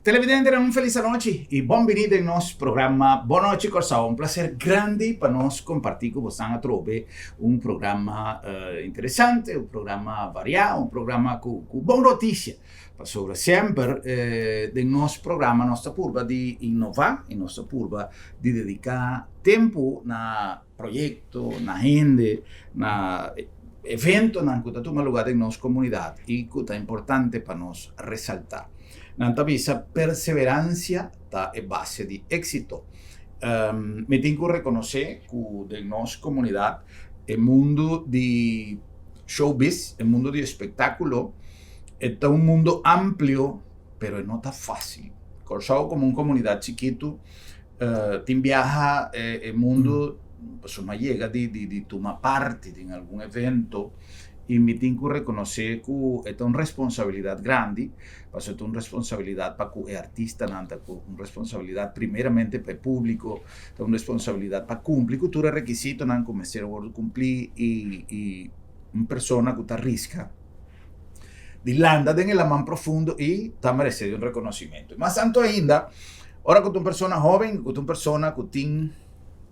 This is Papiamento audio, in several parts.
Televidentenan un felis anochi y bon bini den nos programa Bon Nochi Kòrsou. Un placer grandi pa nos comparti cu bosan atrobe un programa interesante, un programa variá, un programa cu bon noticia. Pasobra semper den nos programa nos ta purba di innova y nos ta purba di dedica tempo na proyecto, na hende, na eventonan cu ta tuma lugar den nos comunidad y cu ta importante pa nos resalta. Nan ta bisa perseverancia ta e base di exito. Mi tin cu reconoce cu den nos comunidad e mundo di showbiz, e mundo di espectaculo, e ta un mundo amplio, pero e no ta facil. Corsou como un comunidad chikito tin biaha e mundo pasobra mi a yega di tuma parti den algun evento y mi tin cu reconoce cu e ta un responsabilidad grandi, pasobra e ta un responsabilidad pa cu e artistanan, ta un responsabilidad primeramente pa e publico, ta un responsabilidad pa cumpli cu tur e requisitonan cu mester wordo cumpli y un persona cu ta risca di landa den e laman profundo y ta merece di un reconocimento. Mas tanto ainda, ora cu ta un persona hoben, cu ta un persona cu tin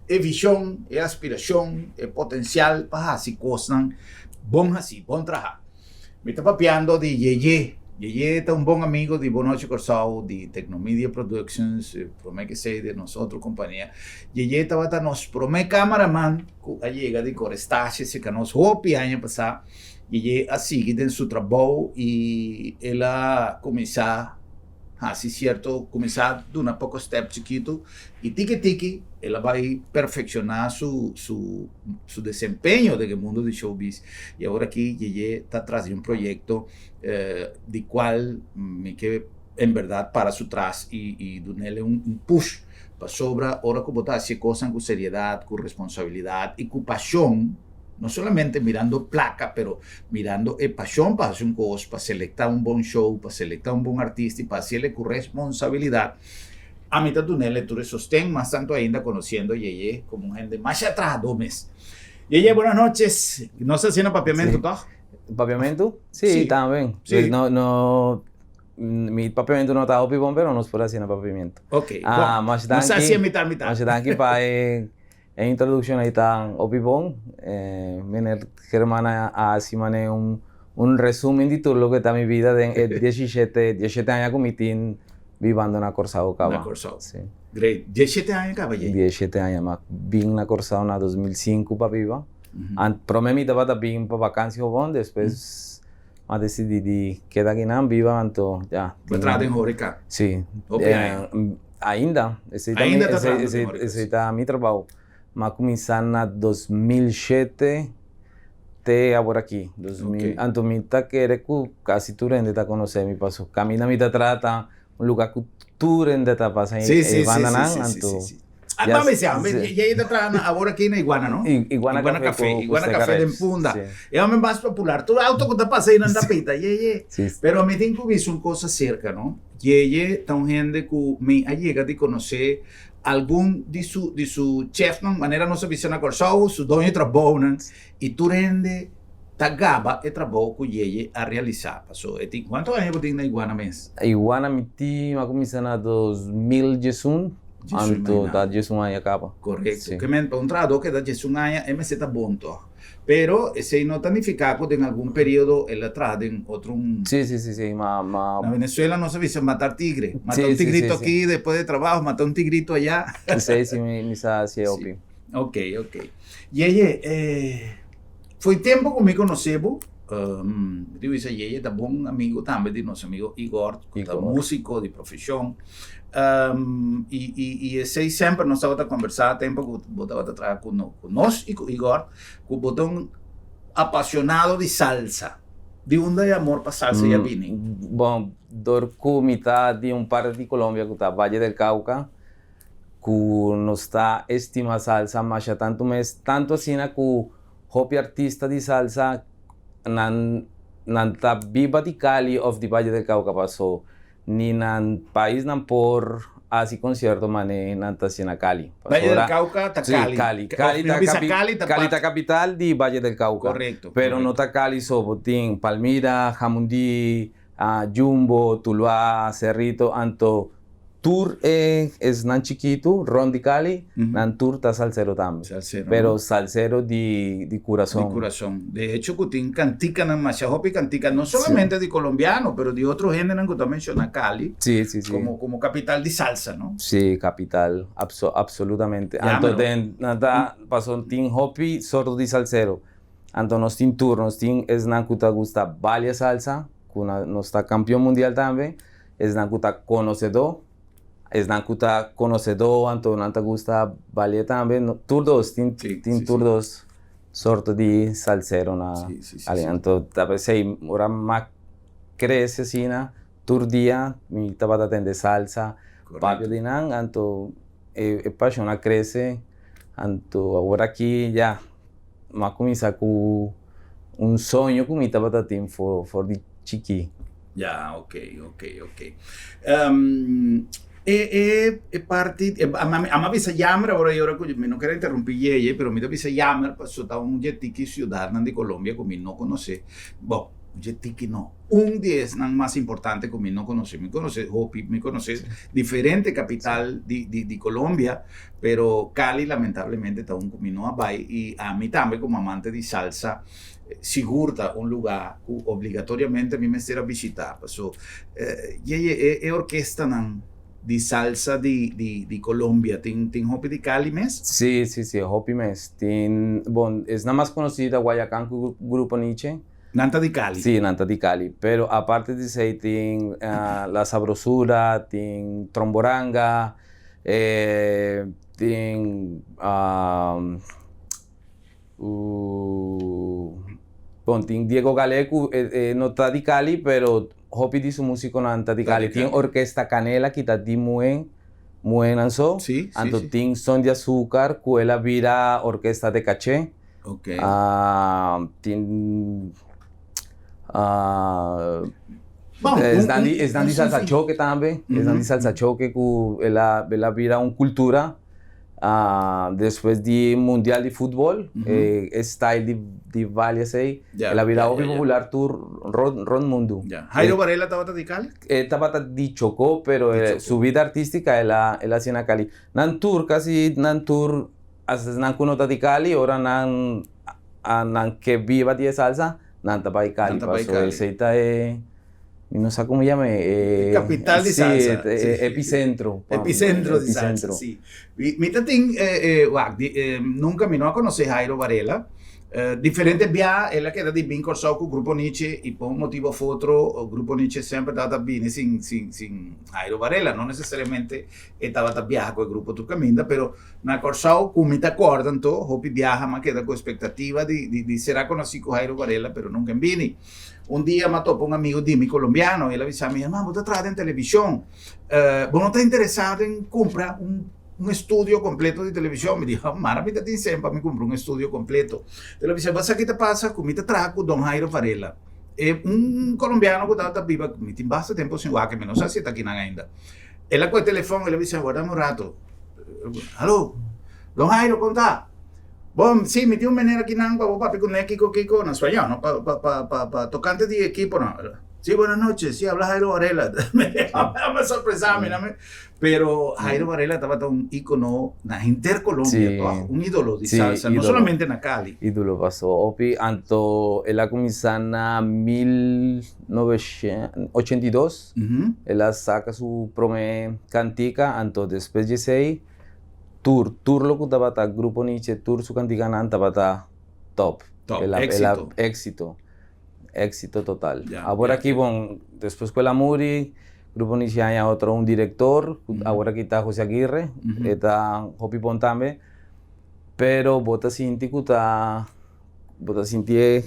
e vision, e aspiracion, e potencial pa haci cosnan bon haci, bon traha. Mi ta papiando di Yeye. Yeye ta un bon amigo di Bon Nochi Corsou, di Tecnomedia Productions, prome ke esey di nos otro compania. Yeye tabata nos prome cameraman cu a yega di core stage cerca nos hopi aña pasa. Yeye a sigui den su trabou y el a cuminsa haci cierto, cuminsa duna poco step chikito y tiki tiki el a bay perfecciona su su su desempeño den e mundo di showbiz y awor aki Yeye ta tras di un proyecto di cual mi ke en berdad para su tras y y dunele un push pasobra ora cu bo ta haci e cosnan cu seriedad, cu responsabilidad y cu pasion. No solamente mirando placa, pero mirando e pasion pa haci un cos, pa selecta un bon show, pa selecta un bon artista y pa haciele cu responsabilidad. Ami ta dunele tur e sosten, mas tanto ainda conociendo Yeye como un hende masha trahador mes. Yeye, buenas noches. Nos ta haciendo papiamento, Sí. toch? Papiamento? Sí, Sí. tambe. Sí. No, no, mi papiamento no ta hopi bon, pero nos por haci na papiamento. Ok, Ah, bon. masha Nos ta danki. haci mitad mitad. Masha danki pa e E introduccion ei ta hopi bon. Meneer Germán a haci mane un un resumen di tur loke ta mi bida den e diesishete dieshete aña cu mi tin bibando na Corsao caba. Na Corsao. Si. Great. Dieshete aña caba yey? Dieshete aña. Mi a bin na Corsao na 2005 pa biba. Ant prome mi tabata bin pa vakantie gewoon, despues mi a decidi di keda akinan biba anto ya. Bo a traha den horeca? Si. Hopi aña? Ainda. Esei ta Ainda mi, ta esei, trahando esei, den horeca? esei ta mi trabou. Mi a kuminsá na 2007 te awor aki. Dos mil, Ok. anto mi ta kere ku kasi tur hende ta konosé mi paso kaminda mi ta traha ta un lugá ku tur hende ta pasa e Sí, sí, sí, sí, bandanan, sí, sí, anto sí, sí. Ah, ya mami, sí, sí. y ta traha na awor aki na Iguana, no? Iguana Iguana Café Café, ku Iguana Steca Café den Reps, Punda. sí. E homber mas popular. Tur auto ku ta pasa ei nan ta pita, ye, ye. Sí. Pero mi tin ku bisa un kos aserka, no? Yeye ta un hende ku mi a yega di konosé algun di su di su chefnan, manera nos a bisa na Kòrsou, su doño di trabounan, i tur hende ta gaba e trabou ku Yeye a realisá. Paso e tin, kuantu aña bo tin na Iguana mes? Iguana mi tin, mi a kuminsá na 2011, anto ta 11 aña kaba. Korekto. Ke men pa un trahadó keda 11 aña e mester ta bon tòg. Pero esei no ta nifiká ku den algun periodo el a traha den otro un. Sí, sí, sí, sí, ma, ma. Na Venezuela nos a bisa matar tigre. Mata un tigrito aki despues de trabaho, mata un tigrito ayá. Esei sí mi, mi sa hasi hopi. Ok, ok. Yeye, eh, foi tempo ku mi konosé bo, mi tin bisa Yeye ta bon amigo tambe di nos amigo Igor, ku ta músiko di profeshon. I i i esei semper nos tabata kombersá tempo ku bo tabata traha ku no ku nos i ku Igor, ku bo ta un apasionado di salsa. Di unda e amor pa salsa ya bini? Bon, dor ku mi ta di un parti di Colombia ku ta Valle del Cauca, ku nos ta estima salsa masha tantu mes, tantu asina ku hopi artista di salsa nan nan ta biba di Cali òf di Valle del Cauca paso Ni nan pais nan por haci concierto mane nan ta haci na Cali. Valle del Cauca ta Cali. Sí, Cali. Cali ta bisa Cali ta Cali ta capital di Valle del Cauca. Correcto. Pero no ta Cali so, bo tin Palmira, Jamundí, Jumbo, Tuluá, Cerrito, anto tur e esnan chikitu rond di Cali, nan tur ta salsero tambe. Salsero, Pero no? salsero di di kurason. Di kurason. De hecho ku tin kantikanan, masha hopi kantika, no solamente di kolombiano, pero di otro hendenan ku ta menshoná Cali Sí, sí, sí. komo komo kapital di salsa, no? Sí, kapital, apso absolutamente. Ya, Anto pero den nan ta pasobra tin hopi sorto di salsero. Anto nos tin tur, nos tin esnan ku ta gusta balia salsa, ku na nos ta kampion mundial tambe, esnan ku ta konosedó, esnan ku ta konosedó anto nan ta gusta balia tambe, no tur dos tin Sí, tin sí, tur sí. dos sorto di salsero na Sí, sí, sí, ali. sí. Anto ta p'esei ora m'a krese asina tur dia mi tabata tende salsa, papia Korekto. di nan, anto e e pashon a krese, anto awor aki ya. M'a kuminsá ku un soño ku mi tabata tin for for di chikí. Ya, ok, ok, ok. E e e parti, a mi a bisa yamer awor ei ora ku mi no kere interumpí Yeye, pero mi ta bisa yamer pasobra ta un dje tiki siudatnan di Colombia ku mi no konosé. Bon, un dje tiki no, un di esnan mas importante ku mi no konosé. Mi konosé hopi, mi konosé diferente kapital di di di Colombia, Pero Cali lamentablemente ta un cu mi no a bay y ami tambe como amante di salsa sigur ta un lugar cu obligatoriamente mi mester a bishita paso yeye e orkestanan di salsa di di Colombia tin tin hopi di Cali mes? Si si si hopi mes tin bon esnan mas conoci ta Guayacán cu Grupo Niche. Nan ta di Cali? Si nan ta di Cali pero aparte di esey tin La Sabrosura tin Tromboranga. E tin bon tin Diego Galé ku e no ta di Cali pero hopi di su musiconan ta di Cali. Tin Orquesta Canela ki ta di muhé, muhénan so. Anto tin Son di Azúcar ku el a bira Orquesta de Caché. Tin Esnan di esnan di salsa choke tambe, esnan di salsa choke ku el a el a bira un kultura despues di mundial di futbol e style di di baile esei el a bira hopi popular tur rond rond mundu. Jairo Varela tabata di Cali? E tabata di Chocó pero su vida artistica el a el a haci na Cali. Nan tur casi nan tur hasta esnan ku no ta di Cali ora nan a nan ke biba di e salsa nan ta bai Cali paso esei ta e mi no sa como yama e capital di salsa si e epicentro epicentro di salsa si mi ta tin wak nunca mi no a conoce Jairo Varela diferente bia el a keda di bin Corsou cu Grupo Niche y pa un motibo of otro Grupo Niche semper tabata bini sin sin sin Jairo Varela no necesariamente e tabata biaha cu e grupo tur caminda pero Na Kòrsou, ku mi ta kòrda anto, hopi biaha m'a keda ku espektativa di di di sera konosí ku Jairo Varela, pero nunka en bini. Un dia m'a topa un amigu di mi kolombiano, el a bisa mi, Herman, bo ta traha den televishon, bo no ta interesá den kumpra un un estudio kompleto di televishon? Mi di, mara mi ta tin sen pa mi kumpra un estudio kompleto. El a bisa, bo sa ki ta pasa? Ku mi ta traha ku don Jairo Varela, e un kolombiano ku tabata biba, mi tin basta tempu sin wak, mi no sa si e ta akinan ainda. El a kohe telefòn, el a bisa, wardami un rato. Aló, don Jairo, kon ta? Bon, sí, mi tin un meneer akinan pa bo papia kuné kiko kiko, na spañó, no? Pa, pa, pa, pa, pa tokante di ekiponan. Sí, buenas noches, sí, habla Jairo Varela. Me sorpresá mi, no? Pero Jairo Varela tabata un íkono na henter Colombia, Sí. tòg? Un ídolo di Sí, salsa, no ídolo. solamente na Cali. Ídolo pasó hopi, anto el a kuminsá na 1982. El a saca su prome cantica, anto despues di esey tur, tur loke tabata Grupo Niche, tur su canticanan tabata top. Top, El a, el a, éxito. éxito, éxito total. Ya, Awor ya, aki ya. bon, despues cu el a muri, Grupo Niche haña otro un director, cu awor aki ta Jose Aguirre, e ta hopi bon tambe, pero bo ta sinti cu ta. Bo ta sinti e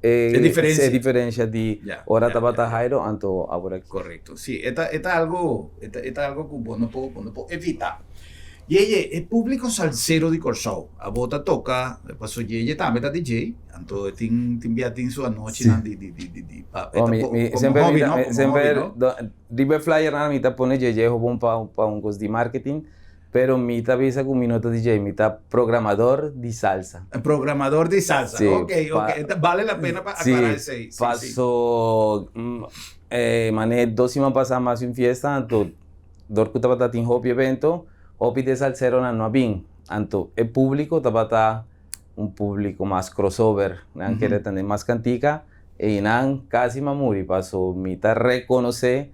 E diferencia. e diferencia di Ya, ora ya, tabata ya, ya. Jairo anto awor aki. Correcto. Sí, e ta e ta algo e ta e ta algo cu bo no por bo no por evita. Yeye, e publico salsero di Corsou, abo ta toca, paso Yeye tambe ta DJ, anto e tin tin bia tin su anochinan di di di di di pa e Oh, ta mi po mi como semper mi hobby ta no, mi como hobby semper no. do riba e flyernan mi ta pone Yeye hobon pa pa un cos di marketing. Pero mi ta bisa ku mi no ta DJ, mi ta programador di salsa. Programador di salsa, Sí, ok, pa ok. Bale la pena pa aclara sí, esei, sí, sí. paso Mane dos siman pasá m'a hasi un fiesta, anto dor ku tabata tin hopi evento, hopi di e salseronan no a bin. Anto e públiko tabata un públiko mas crossover, nan kere tende mas kantika, i nan kasi m'a muri paso mi ta rekonosé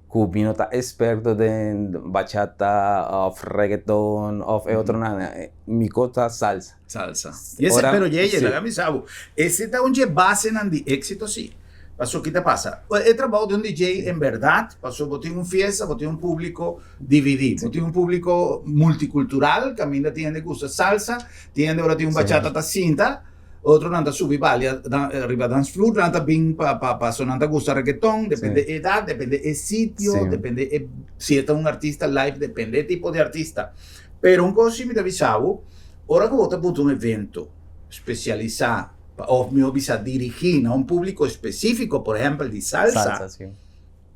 ku mi no ta eksperto den bachata òf reggaeton òf e otronan, mi kos ta salsa. Salsa. I ese, pero Yeye, laga mi sa bo, ese ta un dje basenan di éksito si. Paso ki ta pasa? E trabou di un DJ en bèrdat, paso bo tin un fiesta, bo tin un públiko dividí, bo tin un públiko multikultural kaminda tin hende gusta salsa, tin hende ora tin un bachata ta sinta, otronan ta subi balia riba dansvloer, nan ta bin pa pa paso nan ta gusta reggaeton, depende e edat, depende e sitio, depende e si e ta un artista live, depende e tipo di artista. Pero un kos si mi ta bisa bo, ora ku bo ta buta un evento spesialisá pa òf mihó bisa dirigí na un públiko espesífiko, por ehèmpel di salsa, Salsa, sí.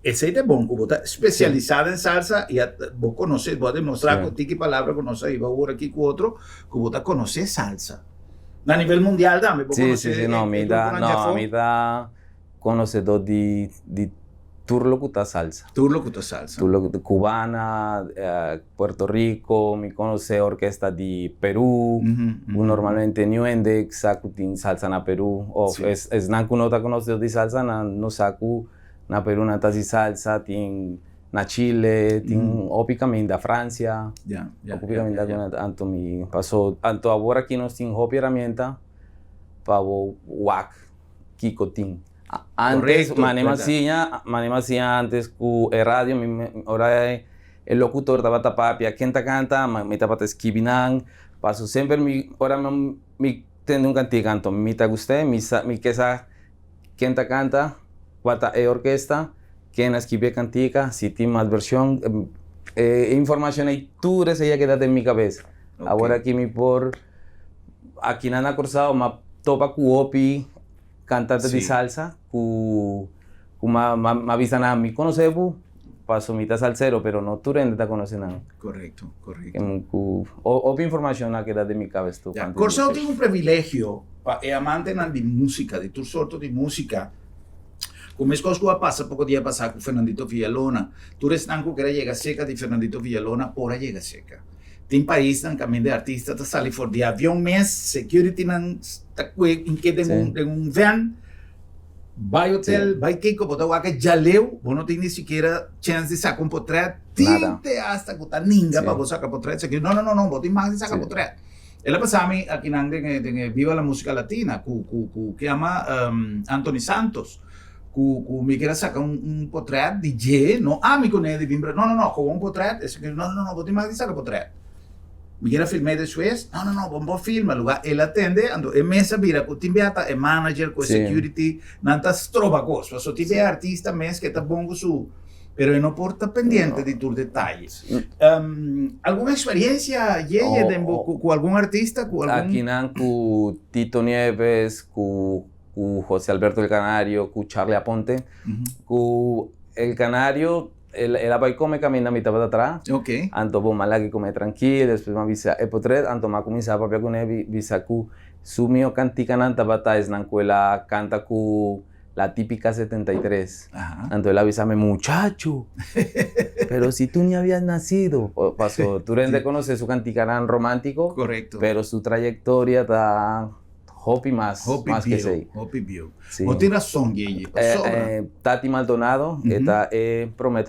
esei ta bon ku bo ta spesialisá den salsa i a bo konosé, bo a demostrá ku tiki palabra ku nos a hiba awor aki ku otro, ku bo ta konosé salsa. Na nivel mundial tambe bo Sí, konosé sí, sí, no, e mi ta, gruponan no, djafó. mi ta konosedó di di tur loke ta salsa. Tur loke ta salsa. Tur loke ta cubana, Puerto Rico, mi conoce orkesta di Peru, cu normalmente niun hende sa cu tin salsa na Peru, of esnan cu no ta conoce di salsa nan no sa cu na Peru nan ta haci salsa, tin na Chile, tin hopi caminda, Francia, hopi caminda cu nan ta, anto mi paso, anto awor aki nos tin hopi herramienta pa bo wak kiko tin. Antes, mane mi a siña, mane mi a siña antes cu e radio, mi ora e locutor tabata papia ken ta canta, mi tabata skibi nan, paso semper mi ora mi tende un cantica anto mi ta gust'e, mi sa mi ke sa ken ta canta, cua ta e orkesta, ken a skibi e cantica, si tin mas version, e informacion ey tur esey a keda den mi cabes. Awor aki mi por aki nan na Corsao m'a topa cu hopi Cantante di salsa cu cu m'a m'a bisa nan mi conoce bo paso mi ta salsero pero no tur hende ta conoce nan. Correcto, correcto. Cu hopi informacion a keda den mi cabes tur. Ya, Corsou tin un privilegio pa e amantenan di musica, di tur sorto di musica, cu mescos cu a pasa poco dia pasa cu Fernandito Villalona, tur esnan cu kier a yega cerca di Fernandito Villalona por a yega cerca. Tin paisnan kaminda e artista ta sali for di avion mes, securitynan ta kue ink'e den un den un van, bai hotel, bai kiko, bo ta wak e djaleu, bo no tin ni sikiera chèns di saka un potrèt, tin te asta ku ta ninga pa bo saka potrèt, security, no no no no, bo tin mag di saka potrèt. El a pasa mi akinan den e den e Viva la Musica Latina ku ku ku ke yama Anthony Santos. Ku ku mi kier a saka un un potret di dje, no ami ku ne di bin, no no no, gewoon potret, e señor no no no, bo tin mag di saka potret. Mi kier a film'é despues, no no no, bo no por filma, lugar el a tende, anto e mes a bira ku tin bia ta e manager ku e security, nan ta stroba kos, pasobra tin bia e artista mes ke ta bon ku su, pero e no por ta pendiente di tur detaye. Algun experiencia yeye den bo ku algun artista, ku algun. Akinan ku Tito Nieves, ku ku José Alberto El Canario, ku Charlie Aponte, ku El Canario, el el a bai come caminda mi tabata atrás. Anto bo m'a lag'e come trankil, despues m'a bisa e potret, anto m'a cuminsa papia cune, bisa cu su mihor canticanan tabata esnan cu el a canta cu La Típica 73. Anto el a bisa mi, muchacho, pero si tu ni habías nacido. Paso tur hende conoce su canticanan romantico, pero su trayectoria ta Hopi mas, Hopi mas bieu, ke esei. hopi bieu. Sí. Bo tin rason, Yeye, pasobra. Tati Maldonado, e ta e prome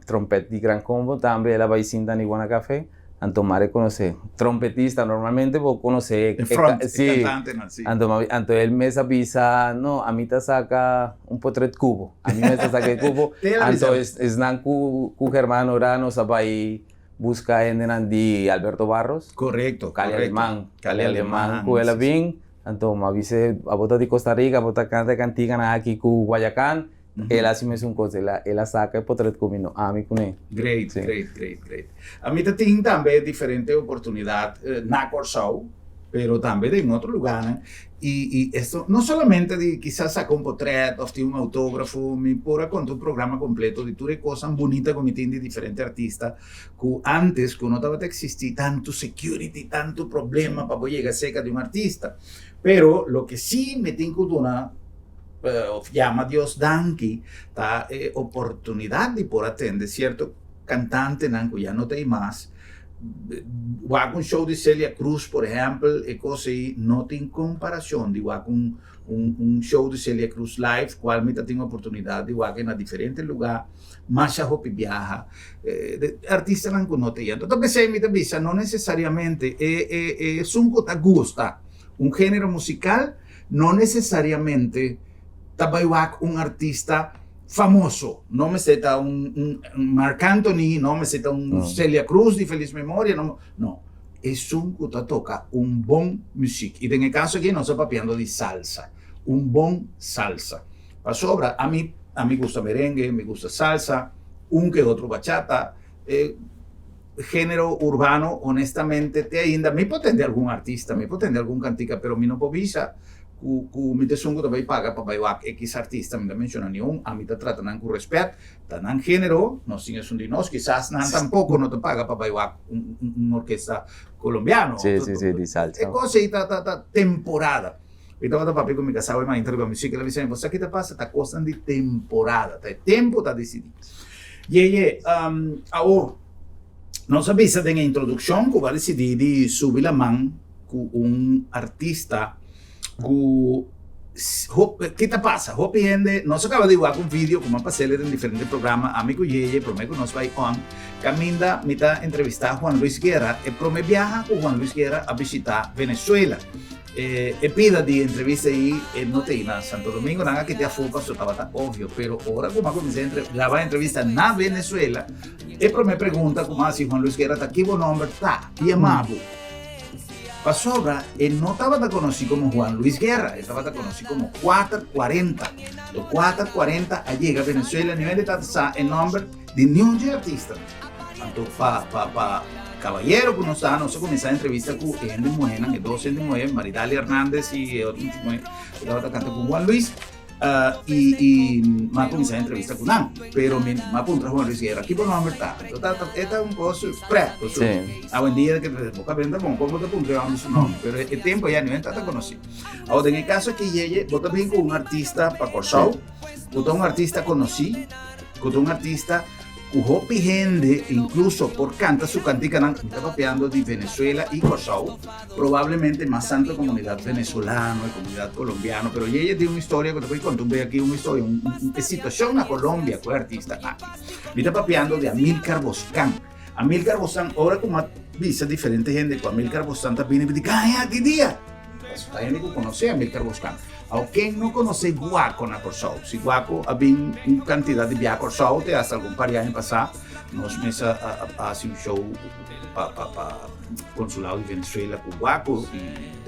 trompet di Gran Combo, tambe el a bai sinta na Iguana Café, anto m'a rekonosé. Trompetista, normalmente bo konosé E front, e sí. kantantenan, sí. Anto m'a anto el mes a bisa, no, ami ta saka un potret ku bo, ami mes ta saka e ku bo. Te el a Anto bisa. esnan ku ku Germano Ramos a bai Busca hendenan di Alberto Barros. Correcto, Cali correcto. Alemán. Cali Cali Alemán Alemán, cu el a sí, sí. bin. Anto m'a bis'é, abo ta di Costa Rica, abo ta canta e canticanan aki cu Guayacán. El a haci mesun cos, el a el a saca e potret cu mi, no ami cuné. Great, Sí. great, great, great. Ami ta tin tambe diferente oportunidad na Corsou, pero tambe den otro lugarnan. Y y esto no solamente di kisas saca un potret of tin un autografo, mi por a conta un programa completo di tur e cosnan bunita cu mi tin di diferente artista cu antes cu no tabata existi tanto security, tanto problema pa bo yega cerca di un artista. Pero loke si mi tin cu duna. Of yama Dios danki ta e oportunidat di por atende sierto kantantenan ku ya no ta ei mas. Wak un show di Celia Cruz por ehèmpel, e kos ei no tin komparashon di wak un un show di Celia Cruz live kual mi ta tin oportunidat di wak e na diferente lugá masha hopi biaha. Artistanan ku no ta ei. Anto ta p'esei mi ta bisa no nesesariamente e e esun ku ta gusta un género musikal no necesariamente ta bai wak un artista famoso, no mester ta un Marc Anthony, no mester ta un Celia Cruz di feliz memoria, no, no, esun cu ta toca un bon muziek, y den e caso aki nos ta papiando di salsa, un bon salsa, pasobra ami, ami gusta merengue, mi gusta salsa, un ke otro bachata, e. Género urbano, honestamente te ainda mi por tende algun artista, mi por tende algun cantica, pero mi no por bisa cu cu mi ta esun cu ta bay paga pa bay wak X artista, mi ta menciona niun, ami ta trata nan cu respet, ta nan género, nos tin esun di nos, kisas nan tampoco no ta paga pa bay wak un un orkesta colombiano. Sí, sí, sí, di salsa. E cos ey ta ta ta temporada. Mi tabata papia cu mi casá awe mainta riba musica, el a bisa mi, bo sa ki ta pasa? Ta cosnan di temporada, ta e tempo ta dicidi. Yeye, awor, nos a bisa den e introduccion cu bo a dicidi di subi laman cu un artista cu ki ta pasa? Hopi hende, nos a caba di wak un video cu mi a pas'el den diferente programa, ami cu Yeye, prome cu nos bay on, caminda mi ta entrevista Juan Luis Guerra, e prome biaha cu Juan Luis Guerra a bishita Venezuela. E pida di entrevista ei e no ta ei na Santo Domingo, nan a kete afó pasobra tabata obvio, pero ora ku mi a kuminsá graba entrevista na Venezuela, e promé pregunta ku mi a hasi Juan Luis Guerra ta ki bo nòmber ta? Ki yama bo? Pasobra e no tabata konosí komo Juan Luis Guerra, e tabata konosí komo Kuater Kuarenta. To Kuater Kuarenta a yega Venezuela, niun hende tabata sa e nòmber di niun dje artista. Anto pa pa pa cabayero cu nos ta, nos a cuminsa entrevista cu e hende muhenan, e dos hende muhe, Maridalia Hernandez y e otro mucha muhe cu tabata canta cu Juan Luis, y y mi a cuminsa entrevista cu nan. Pero mi a puntra Juan Luis Guerra, kico nomber ta? Anto ta ta e ta un cos pret, pasobra awendia ke bo ka benta bon, como bo ta puntra e homber su nomber? Pero e tempo ya niun tabata conoci. Awor den e caso aki Yeye, bo ta bin cu un artista pa Corsou, bo ta un artista conoci, cu ta un artista Ku hopi hende inkluso por kanta su kantikanan, mi ta papiando di Venezuela i Kòrsou, probablemente mas tantu e komunidat venezolano, e komunidat kolombiano, pero Yeye tin un historia ku ta por konta un bes aki, un historia, un e situashon na Colombia ku e artista aki. Mi ta papiando di Amilcar Boscan. Amilcar Boscan, ora ku mi a bisa diferente hende ku Amilcar Boscan ta bini, mi di, Gaña ki dia! Pasobra ta hende ku konosé Amilcar Boscan. Awo ken no konosé Guaco na Kòrsou? Si Guaco a bin un kantidat di biaha Kòrsou te asta algun par di aña pasá nos mes a hasi un show pa pa konsulado di Venezuela ku Guaco i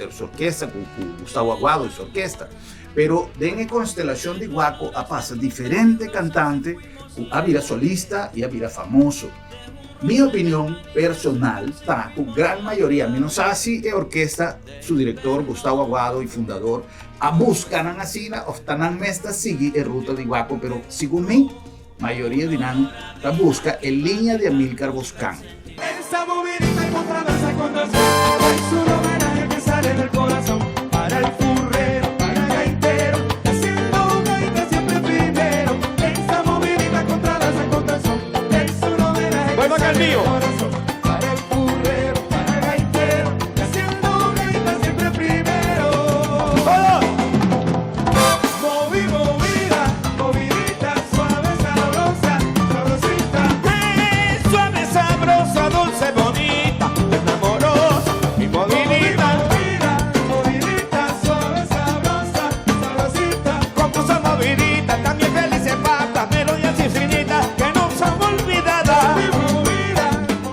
su orkesta ku Gustavo Aguado i su orkesta. Pero den e konstelashon di Guaco a pasa diferente kantante ku a bira solista i a bira famoso. Mi opinion personal ta ku gran mayoria, mi no sa si e orkesta, su direktor Gustavo Aguado i fundador a buska nan asina òf ta nan mes ta sigui e ruta di Guaco, pero segun mi, mayoria di nan ta buska e liña di Amilcar Boscan.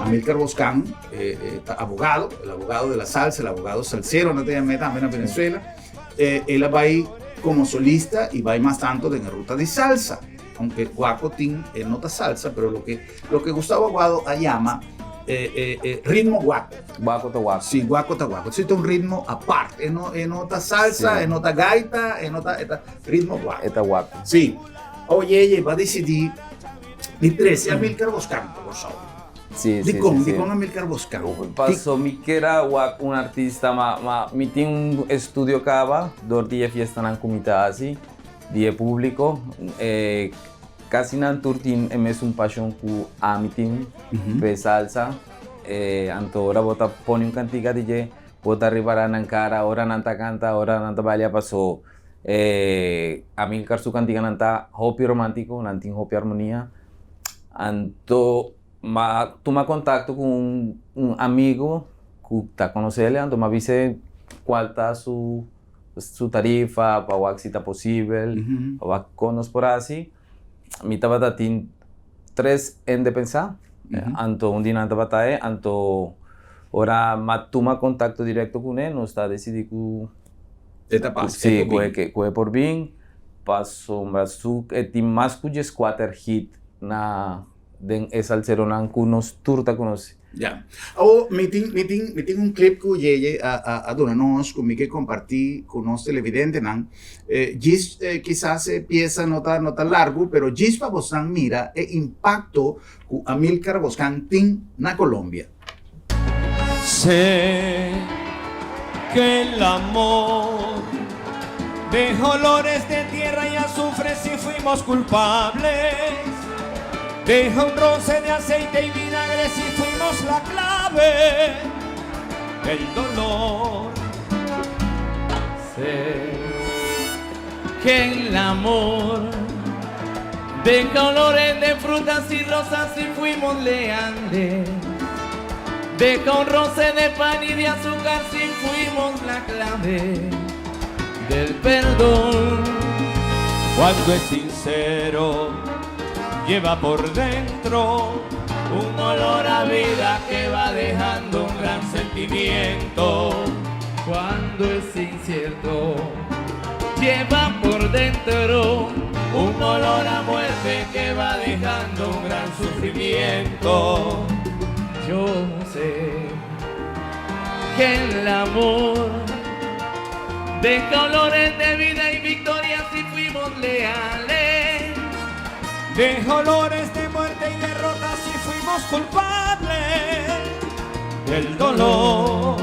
Amilcar Boscan ta abogado, el abogado de la salsa, el abogado salsero, nan ta yam'é tambe na Venezuela. El a bai komo solista i bai mas tanto den e ruta di salsa. Aunke Guaco tin e nota salsa, pero loke loke Gustavo Aguado a yama e ritmo guaco. Guaco ta guaco. Si, guaco ta guaco. Si ta un ritmo apart. E no e no ta salsa, e no ta gaita, e no ta e ta ritmo guaco. E ta guaco. Si. Oye, bo a disidí di trese Amilcar Boscan pa Kòrsou. Si, si, Dikon? si, si. Dikon Amilcar Boscan? Paso mi kier a wak un artista, ma ma mi tin un estudio kaba dor di e fiestanan ku mi ta hasi. Di e públiko. E kasi nan tur tin e mesun pashon ku ami tin pa e salsa. E anto ora bo ta pone un kantika di dje, bo ta ripará nan kara ora nan ta kanta, ora nan ta balia paso e Amilcar su kantikanan ta hopi romántiko, nan tin hopi armonia. Anto m'a tuma kontakto ku un amigu ku ta konosé anto m'a bis'é kual ta su su tarifa pa wak si ta posibel, pa wak kon nos por hasi. Mi tabata tin tres hende pensá, anto un di nan tabata e, anto ora m'a tuma kontakto direkto kuné nos ta desidí ku E ta pas, e por bin. Sí, ku e por bin, pasobra su e tin mas ku dieskuater hit na den e salseronan ku nos tur ta konosé. Ya. Awor, mi tin, mi tin, mi tin un clip ku Yeye a, a, a duna nos ku mi ke kompartí ku nos televidentenan. Eh, djis, eh, kisas e piesa no ta, no ta largu, pero djis pa bosnan mira e impakto ku Amilcar Boscan tin na Colombia. Sé que el amor deja olores de tierra y azufre si fuimos culpables. Deja un roce de aceite y vinagre si fuimos la clave del dolor. Sé que el amor deja olores de frutas y rosas si fuimos leales. Deja un roce de pan y de azúcar si fuimos la clave del perdón. Cuando es sincero, lleva por dentro un olor a vida que va dejando un gran sentimiento. Cuando es incierto, lleva por dentro un olor a muerte que va dejando un gran sufrimiento. Yo sé que el amor deja olores de vida y victoria si fuimos leales. Deja olores de muerte y derrota si fuimos culpables del dolor.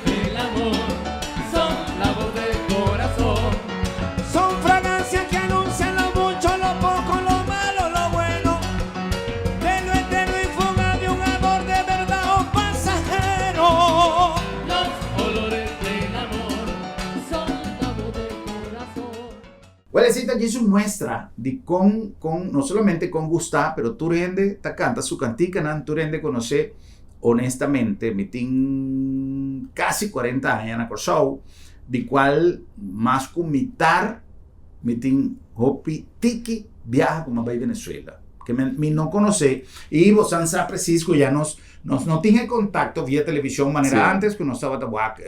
El amor son la voz del corazón. Son fragancias que anuncian lo mucho, lo poco, lo malo, lo bueno. De lo eterno y fuga de un amor de verdad o pasajero. Los olores del amor son la voz del corazón. Wel esei ta djis un muestra di kon kon no solamente kon gusta pero tur hende ta kanta su kantikanan, tur hende konosé. Honestamente mi tin kasi cuarenta aña na Kòrsou di kual mas ku mitar mi tin hopi tiki biaha ku mi a bai Venezuela. Ke mi no konosé i bosan sa presis ku ya nos nos no tin e kontakto via televishon manera antes ku nos tabata wak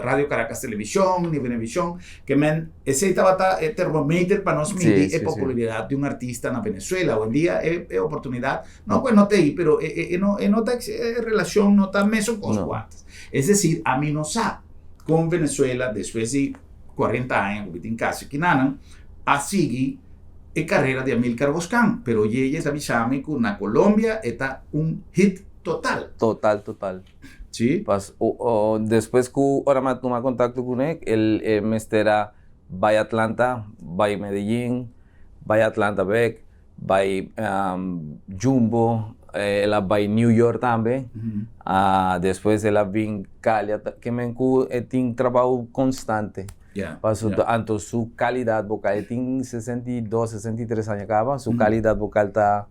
Radio Caracas Televishon ni Venevishon ke men Esei tabata e termometer pa nos midi e popularidat di un artista na Venezuela. Awendia e e oportunidat no ku e no ta ei, pero e e no e no ta e relashon no ta mesun kos ku antes. Es desir, ami no sa kon Venezuela despues di kuarenta aña ku mi tin kasi kinanan a sigui e karera di Amilcar Boscan, pero Yeye ta bisa mi ku na Colombia e ta un hit total. Total, total. Sí. Pas o despues ku ora mi a tuma kontakto kuné, el e mester a bai Atlanta, bai Medellin, bai Atlanta bek, bai Jumbo, el a bai New York tambe, despues el a bin Cali, ke men ku e tin trabou konstante. Paso anto su kalidat bokal, e tin 62, 63 aña kaba, su kalidat bokal ta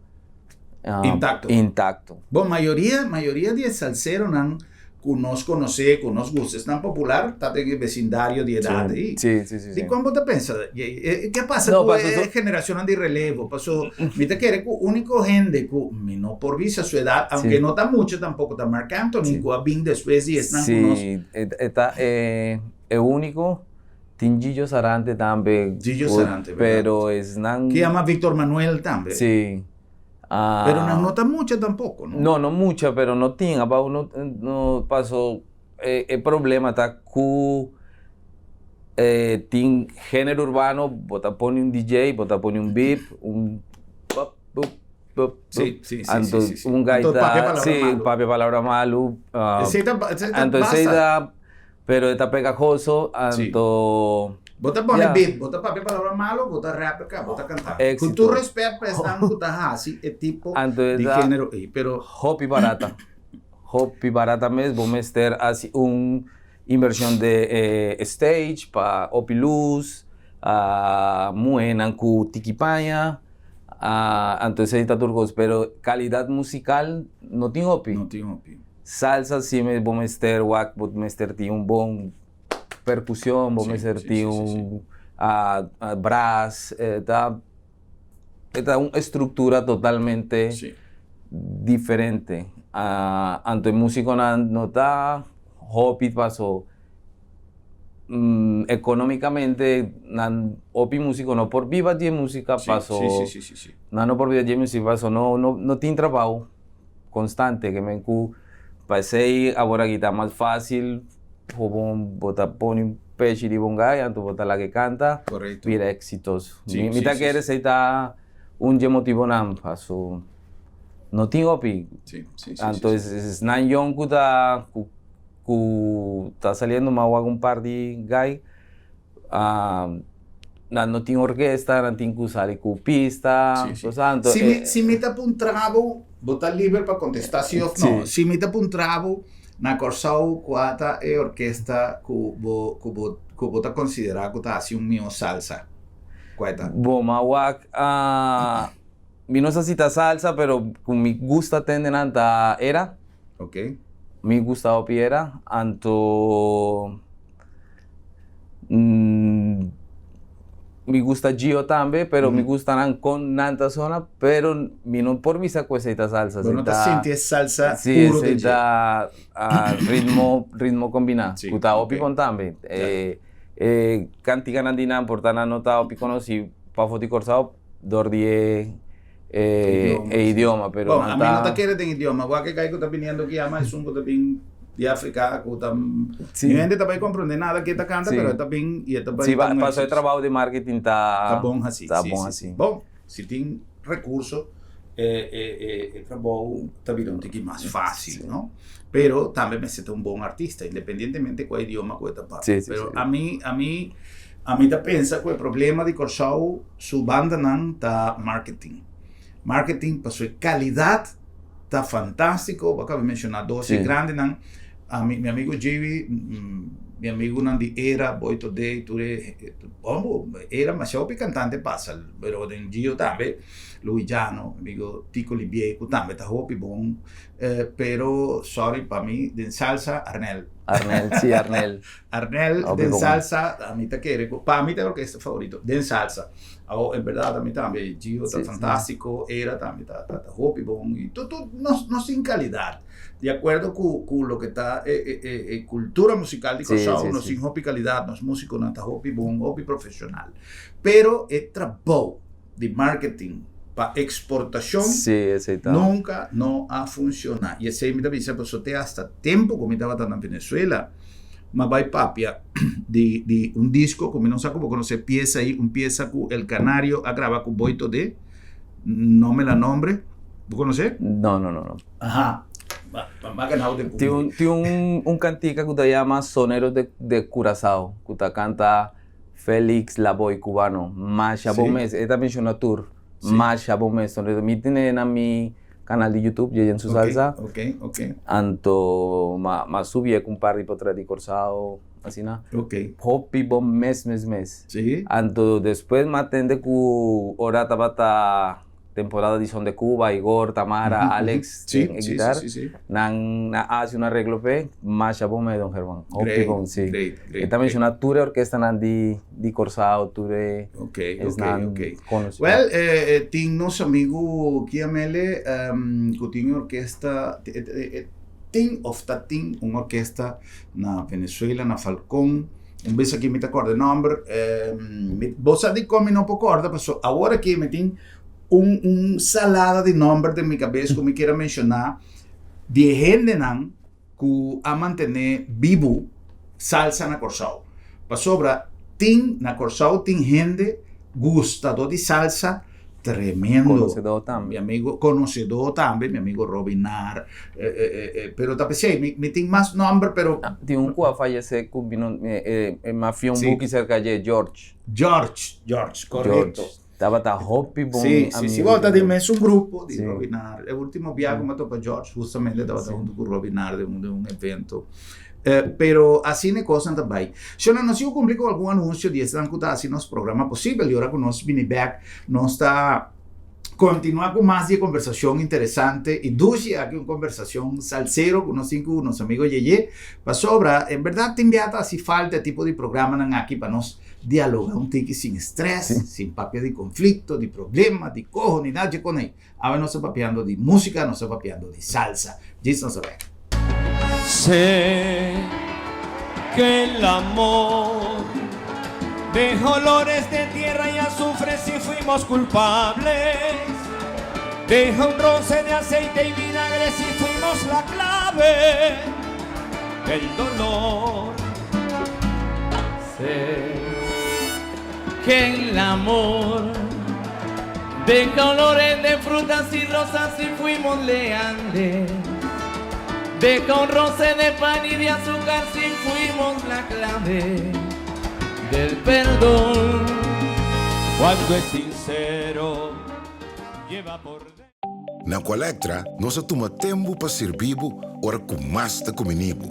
Intacto. Intacto. Bon, mayoria, mayoria di e salseronan ku nos konosé, ku nos gusta, esnan popular, ta den e besindario di edat ei. Sí, sí, sí, sí. Dikon bo ta pensa? Ke pasa No, ku paso e so- generashonnan di relevo? Paso mi ta kere ku úniko hende ku mi no por bisa su edat, aunke no ta mucho tampoko, ta Marc Anthony, ku a bin despues di esnan ku nos. Sí, e ta e úniko. Tin Gillo Sarante tambe. Gillo Sarante, verdad. Pero esnan. Ke yama Victor Manuel tambe. Sí. Pero nan no ta mucha tampoco, no? No, no mucha, pero no tin. Abao no, no paso e problema ta cu tin genero urbano, bo ta pone un DJ, bo ta pone un beat, un pop. bup, bup, Sí, sí, sí, Anto sí, sí, sí. un Anto gaita, papia palabra sí, malo. papia palabra malo. Ah, Esei ta, esei ta anto esei basta. ta, pero e ta pegajoso, Sí. anto Bo ta pone Ya. beat, bo ta papia palabra malo, bo ta rap acá, bo ta canta. Éxito. Con tur respet pa esnan cu ta haci e tipo Anto e di ta genero ey, pero hopi barata. Hopi barata mes, bo mester haci un inversion de e stage pa hopi luz, muhenan cu tiki paña, anto esey ta tur cos, pero calidad musical no tin hopi. No tin hopi. Salsa si bo mester wak, bo mester tin un bon percusion, bo mester tin un brass, ta E ta un estructura totalmente diferente. Anto e musiconan no ta hopi paso economicamente nan hopi musico no por biba di e musica paso nan no por biba di e musica paso no no tin trabao constante ke men ku pa esey awor aki ta mas facil bo bo ta pone un pechi riba un gai anto bo ta laga e canta bira exitoso. Mi ta kere esey ta un dje motibonan paso no tin hopi anto esnan yong ku ta ku ta saliendo mas wak un par di gai nan no tin orkesta nan tin ku sali ku pista cosa anto Si mi ta puntra bo bo ta liber pa kontesta si of no si mi ta puntra bo na Kòrsou kua ta e orkesta ku bo ku bo ku bo ta konsiderá ku ta hasi un mihó salsa? Kua e ta? Bo, m'a wak mi no sa si ta salsa pero ku mi gusta tende nan ta Era. Ok. Mi gusta hopi Era, anto Mi gusta Gio tambe, pero mi gusta nan con nan ta sona, pero mi no por bisa cu esey ta salsa. Bo no ta sinti e salsa Sí, puro esey di Gio. ta ritmo, ritmo combina, Sí, cu ta hopi ok. bon tambe. Ya. E canticanan di nan por ta nan no ta hopi conoci pafo di Corsao dor di e Idioma, e sí. idioma, pero Bon, nan ami no ta ta. kere den idioma. Wak e kai ku ta biniendo aki ama esun ku ta bin di Afrika ku ta Sí. Niun hende ta bai komprende nada ke e ta kanta, Sí. pero e ta bin i e ta bai Sí, ta un paso e éxito. trabou di marketing ta Ta bon hasi, ta sí, bon sí, hasi. sí. Bon, si tin rekurso e e e e trabou ta bira un tiki mas fásil, Sí. no? Pero tambe mester ta un bon artista, independientemente kua idioma ku e ta papia. Sí, sí, Pero sí. ami ami ami ta pensa ku e problema di Kòrsou Su bandanan ta marketing. Marketing pasobra e calidad ta fantastico. Bo a caba di menciona dos e grandenan. Ami, mi amigo Jiwi, mi amigonan di Era, Boy Today, tur e, bon, Era masha hopi cantante pasa, pero den Gio tambe, Louis Jano, mi amigo Tico Libier cu tambe ta hopi bon. Pero sorry pa mi den salsa Arnel. Arnel, si Arnel. Arnel Hopi den bon. salsa ami ta kere ku pa mi ta e orkesta favorito den salsa. Awo en berdad ami tambe Gio ta Sí, sí. fantastico, Era tambe ta ta ta hopi bon y tur tur nos nos tin calidad di acuerdo ku ku loke ta e e e e cultura musical di Sí, Kòrsou sí, nos sí. tin hopi calidad, nos musiconan ta hopi bon, hopi profesional. Pero e trabou di marketing pa exportacion Sí, esey ta. nunca no a funciona. Y esey mi ta bisa pasobra te hasta tempo cu mi tabata na Venezuela, m'a bay papia di di un disco cu mi no sa cu bo conoce pieza ey, un pieza cu El Canario a graba cu Boy Todé, no me la nombre, bo conoce? No, no, no, no. Aha, m'a ganao den Tin un, tin un, un cantica cu ta yama Soneros de, de Curazao, cu ta canta Felix Laboy cubano masha bo mes e ta menciona tur masha bo mes mi tene na mi canal di youtube Yeyen su salsa anto ma subi e cu un par di potrèt di Corsao asina hopi bo mes mes mes anto despues mi a tende cu ora tabata Temporada di Son de Cuba, Igor, Tamara, Alex den e guitar. Nan a haci un arreglo p'e. Masha bon me don German. Hopi bon, si. E ta menciona tur e orkestanan di di Corsao, tur e esnan conoci. Well, tin nos amigu Kiamele cu tin e orkesta, tin of ta tin un orkesta na Venezuela, na Falcon. Un bes aki mi ta kòrda e nòmber. Bo sa dikon mi no por kòrda? Pasobra awor aki mi tin un un salada di nòmber den mi kabes ku mi kier a menshoná di e hendenan ku a mantené bibu salsa na Kòrsou. Pasobra tin na Kòrsou tin hende gustadó di salsa. Tremendo. Konosedó tambe. Mi amigo, konosedó tambe, mi amigo Robin Naar. Pero ta p'esei, mi, mi tin mas nòmber, pero. Tin un ku a fayesé ku bino, e mafia un buki serka dje, George. George, George, korekto. George. Tabata hopi bon Sí, sí, amigo sí. Bo ta di den mesun grupo di Sí. Robin Naar. E último biaha ku mi a topa George justamente tabata huntu ku Robin Naar den un, den un evento. Pero asina e kosnan ta bai. Shona, nos sigu kumpli ku algun anunsio di esnan ku ta hasi nos programa posibel i ora ku nos bini bèk nos ta kontinuá ku mas di e kombersashon interesante i dushi aki, un kombersashon salsero ku nos tin ku nos amigo Yeye, pasobra en bèrdat tin bia ta hasi falta e tipo di programanan aki pa nos dialogá un tiki sin strès, sin papia di konflikto, di problema, di koho ni nada dje konei. Awe nos ta papiando di músika, nos ta papiando di salsa. Djis nos ta bai. Sé que el amor deja olores de tierra y azufre si fuimos culpables Deja un roce de aceite y vinagre si fuimos la clave del dolor Sé que el amor deja olores de frutas y rosas si fuimos leales Deja un roce de pan y de azúcar si fuimos la clave del perdón. Cuando es sincero, lleva por Na Aqualectra nos a tuma tempu pa sirbi bo ora ku mas ta kumini bo.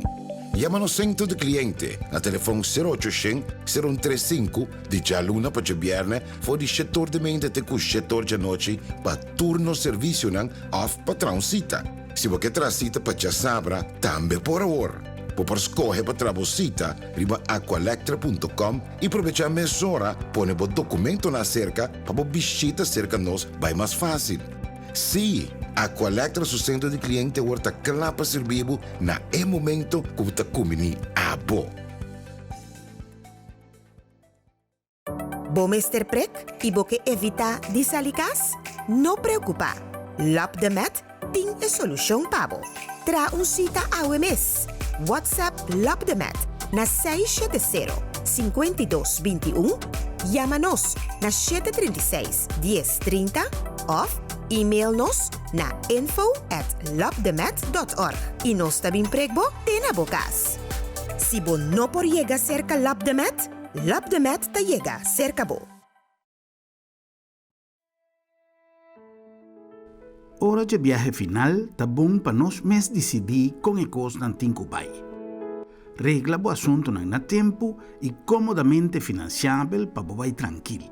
Yama nos sentro di kliente na telefon sero ocho shen, sero un tres sinku di djaluna pa djabièrnè for di shetor di meinta te ku shetor djanochi pa tur nos servisionan òf pa traha un sita. Si bo ke traha sita pa djasabra tambe por awor. Bo por skohe pa traha bo sita riba aqualectra punto com i probechá mesora pone bo dokumentonan aserka pa bo bishita serka nos bai mas fásil. Sí, Aqualectra su sentro di kliente awor ta kla pa sirbi bo na e momento ku bo ta kumbiní abo. Bo mester prek i bo ke evitá di sali kas? No preokupá! Lopdemed tin e solushon pa bo. Traha un sita awe mes! WhatsApp Lopdemed na 670 52 21, yama nos na 736 10 30 òf email nos na info at lopdemed dòt org i nos ta bin prek bo te na bo kas. Si bo no por yega serka Lopdemed, Lopdemed ta yega serka bo. Ora dje biahe final ta bon pa nos mes disidí kon e kosnan tin ku bai. Regla bo asuntunan na tempu i kómodamente finansiabel pa bo bai trankil.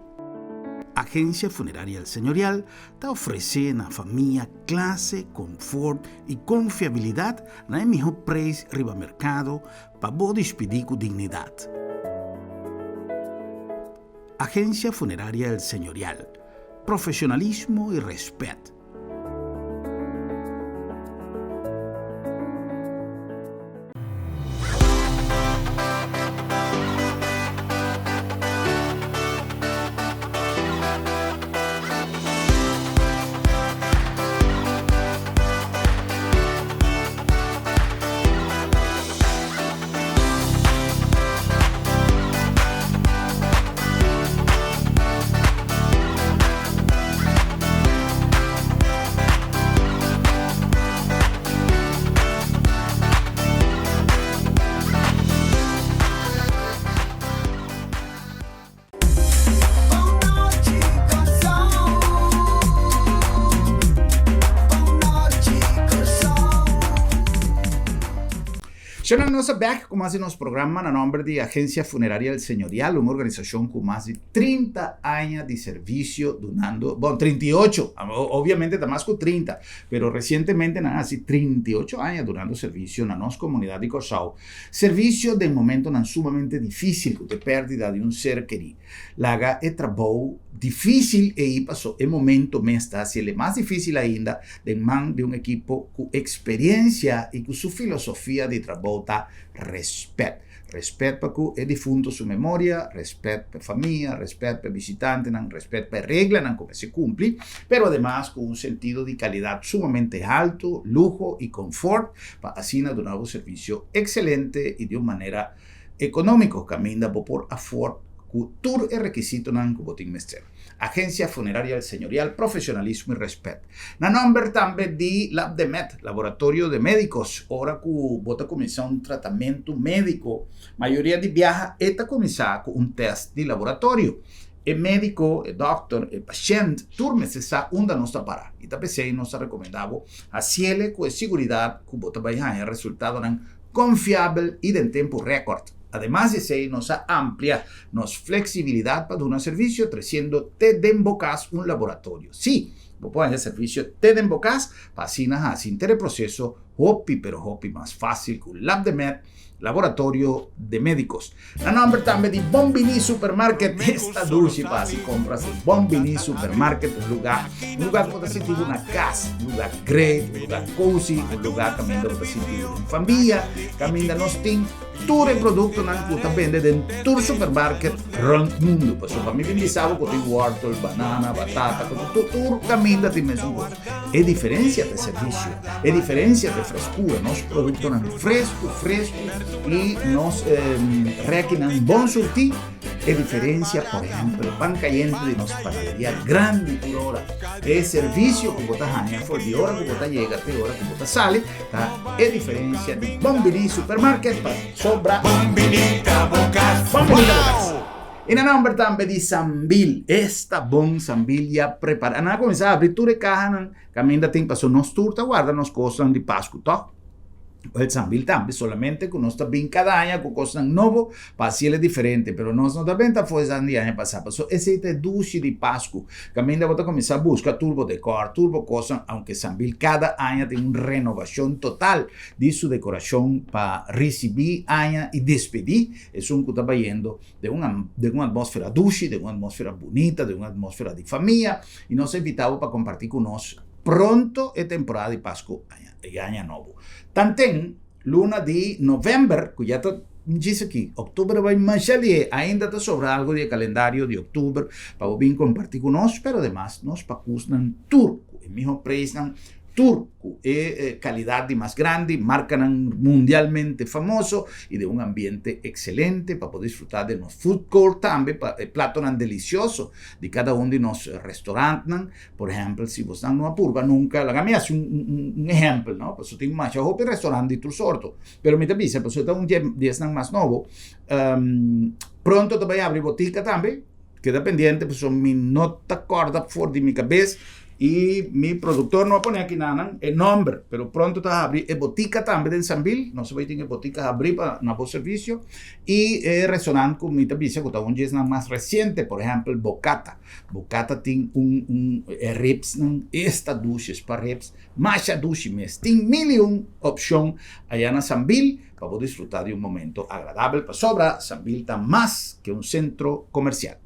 Agensia Funeraria El Señorial ta ofresé na famia klase, konfort i konfiabilidat na e mihó preis riba merkado pa bo dispidí ku dignidat. Agencia Funeraria El Señorial, Profesionalismo y respet. Shana nos a bek ku mas di nos programa na nomber di Agencia Funeraria El Señorial, un organisacion ku mas di 30 aña di servicio dunando, bon, 38, obviamente ta mas ku 30, pero recientemente nan a haci 38 aña dunando servicio na nos comunidad di Corsou. Servicio den momentonan sumamente dificil cu t'e perdida di un ser keri. Laga e trabou dificil ei paso e momento mes ta haciel e mas dificil ainda den man di un ekipo cu experiencia y cu su filosofia di trabou ta respet. Respet pa cu e difunto su memoria, respet pa e famia, respet pa e bishitantenan, respet pa e reglanan cu mester cumpli, pero ademas cu un sentido di calidad sumamente halto, luho y confort pa asina duna bo servicio excelente y di un manera economico caminda bo por afford. ku tur e rekisitonan ku bo tin mester. Agencia Funeraria El Señorial, profesionalismo y respet. Na nomber tambe di Labdemed, Laboratorio de Medicos, ora cu bo ta cuminsa un tratamento medico, mayoria di biaha e ta cuminsa cu un test di laboratorio. E medico, e dokter, e pashent, tur mester sa unda nos ta para. Y ta p'esey nos ta recomenda bo haciele cu e siguridad cu bo ta bay haña resultadonan confiabel y den tempo record. Ademas di esey nos a amplia nos flexibilidad pa duna servicio treciendo te den bo cas un laboratorio. Sí, bo por haña servicio te den bo cas pa asina haci henter e proceso hopi pero hopi mas facil cu Labdemed, Laboratorio de Medicos. Na nomber tambe di Bon Bini Supermarket, esta dushi pa haci compras den Bon Bini Supermarket, un lugar, un lugar cu bo ta sinti bo na cas, un lugar great, un lugar cozy, un lugar caminda bo ta sinti bo den famia, caminda nos tin Tur e produktonan ku ta bende den tur supermarket rònt mundu. Pasobra pa mi bin bisa bo ku tin wòrtel, banana, batata, ku tur tur kaminda tin mesun kos. E diferensia ta e servisio, e diferensia ta e freskura. Nos produktonan fresku, fresku i nos rèkinan bon surtí. E diferencia, por ehempel, pan cayente di nos panaderia grandi tur ora. E servicio cu bo ta haña for di ora cu bo ta yega te ora cu bo ta sali ta e diferencia di Bon Bini Supermarket pa sobra. Bon Bini ta bo cas. Bon Bini ta bo cas. Y na nomber tambe di Sambil, esta bon Sambil ya prepara. Nan a cuminsa habri tur e cahanan caminda tin pasobra nos tur ta warda nos cosnan di Pascu, toch? Wel Sambil tambe, solamente ku nos ta bin kada aña ku kosnan nobo pa hasiel e diferente, pero nos no ta benta afó esnan di aña pasá, pasobra esei ta e dushi di Pasku, kaminda bo ta kuminsá buska tur bo dekòr, tur bo kosnan, aunke Sambil kada aña tin un renovashon total di su dekorashon pa risibí aña i despedí esun ku ta bayendo den un den un atmósfera dushi, den un atmósfera bunita, den un atmósfera di famia, i nos ta invitá bo pa kompartí ku nos pronto e temporada di Pasku aña. E aña nobo. Tanten luna di november, ku ya ta djis aki, oktober a bai masha lihe, ainda ta sobra algu di e kalendario di oktober pa bo bin kompartí ku nos, pero ademas nos pakusnan tur ku e miho preisnan, tur ku e kalidat di mas grandi, markanan mundialmente famoso i den un ambiente ekselente pa bo disfrutá den nos food court tambe pa e platonan delisioso di kada un di nos restorantnan. Por ehempel, si bosnan no a purba nunca, laga mi haci un, un, un ehempel, no? Pasobra tin masha hopi restaurant di tur sorto. Pero mi ta bisa, pasobra ta un dje di esnan mas nobo, um, pronto ta bai abri botica tambe. Keda pendiente, pasobra mi no ta corda for di mi cabes y mi productor no a pone aki nanan e nomber, pero pronto ta habri e botica tambe den Sambil. Nos ta bai tin e botica habri pa na bo servicio. Y e restaurant cu mi ta bisa cu ta un dje esnan mas reciente, por ehempel, Bocata. Bocata tin un un e ribsnan esta dushi es pa ribs masha dushi mes tin mil y un opcion aya na Sambil pa bo disfruta di un momento agradabel pasobra Sambil ta mas ke un centro comercial.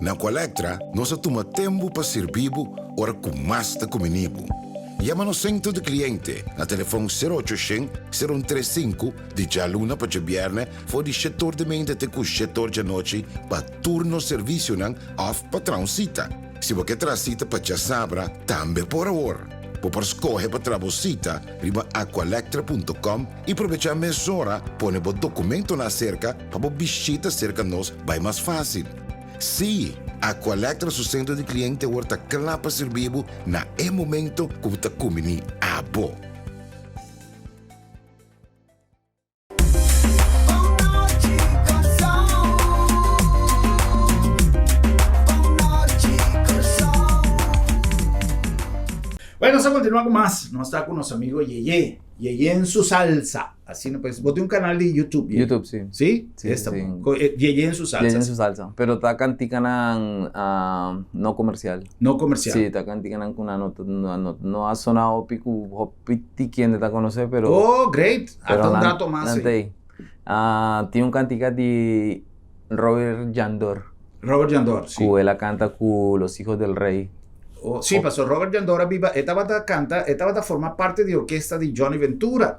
Na Aqualectra nos a tuma tempu pa sirbi bo ora ku mas ta kumini bo. Yama nos sentro di kliente na telefon sero ocho shen, sero un tres sinku di djaluna pa djabièrnè for di shetor di meinta te ku shetor djanochi pa tur nos servisionan òf pa traha un sita. Si bo ke traha sita pa djasabra, tambe por awor. Bo por skohe pa traha bo sita riba aqualectra punto com i probechá mesora pone bo dokumentonan aserka pa bo bishita serka nos bai mas fásil. Sí, Aqualectra su sentro di kliente awor ta kla pa sirbi bo na e momento ku bo ta kumbiní abo. Bueno, nos a continua cu mas. Nos ta cu nos amigo Yeye. Yeye en su salsa. Así no pues. Bo tin un canal di YouTube. Yeye. YouTube, sí. Sí? Sí, Esta sí. bon. Yeye en su salsa. Yeye en su salsa. Pero ta canticanan ah, no comercial. No comercial. Sí, ta canticanan cu nan no, no, no, no ha sonado hopi cu hopi ti kende ta conoce, pero... Oh, great. Pero Hasta un nan, dato mas. nan sí. ta ahí. Ah, tin un cantica di Robert Jandor. Robert Jandor, sí. Cu el a canta cu Los Hijos del Rey. Oh, sí, pasó Robert Jandor a biba, e tabata canta, e tabata forma parte di orkesta di Johnny Ventura.